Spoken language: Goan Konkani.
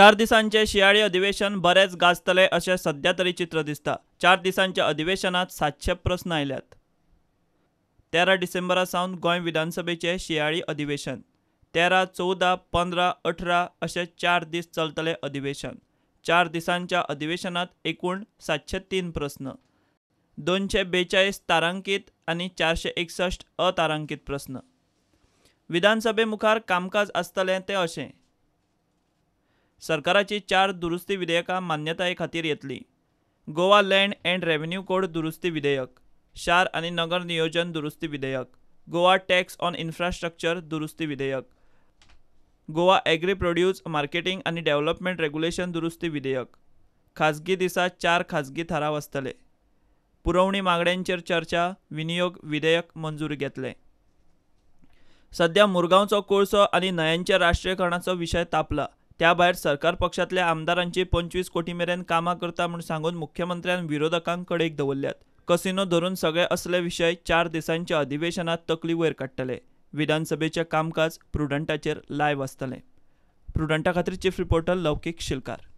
4 दिसांचे शियाळी अधिवेशन बरेंच गाजतलें अशें सध्या तरी चित्र दिसता. 4 दिसांच्या अधिवेशनात 700 प्रस्न आयल्यात. 13 डिसेंबरा सावन गोंय विधानसभेचें शियाळी अधिवेशन 13, 14, 15, 18 अशे 4 दीस चलतलें अधिवेशन. 4 दिसांच्या अधिवेशनात एकूण 703 प्रस्न, 242 तारांकीत आनी 461 अतारांकीत प्रस्न. विधानसभे मुखार कामकाज आसतलें तें अशें. सरकाराची 4 दुरुस्ती विधेयकां मान्यताये खातीर येतली. Goa land and revenue code दुरुस्ती विधेयक, शार आनी नगर नियोजन दुरुस्ती विधेयक, गोवा टॅक्स ऑन इन्फ्रास्ट्रक्चर दुरुस्ती विधेयक, गोवा एग्री प्रोड्यूस मार्केटिंग आनी डेव्हलपमेंट रेग्युलेशन दुरुस्ती विधेयक. खाजगी दिसा 4 खाजगी थाराव आसतले. पुरवणी मागण्यांचेर चर्चा, विनियोग विधेयक मंजूर घेतले. सध्या मुरगांवचो कोळसो आनी न्हंयांच्या राष्ट्रीयकरणाचो विशय तापला. त्या भायर सरकार पक्षांतल्या आमदारांची 25 कोटी मेरेन कामां करता म्हूण सांगून मुख्यमंत्र्यान विरोधकांक कडेक दवरल्यात. कसिनो धरून सगळे असले विशय 4 दिसांच्या अधिवेशनात तकली वयर काडटले. विधानसभेचें कामकाज प्रुडंटाचेर लायव्ह आसतलें. प्रुडंटा खातीर चीफ रिपोर्टर लौकीक शिलकार.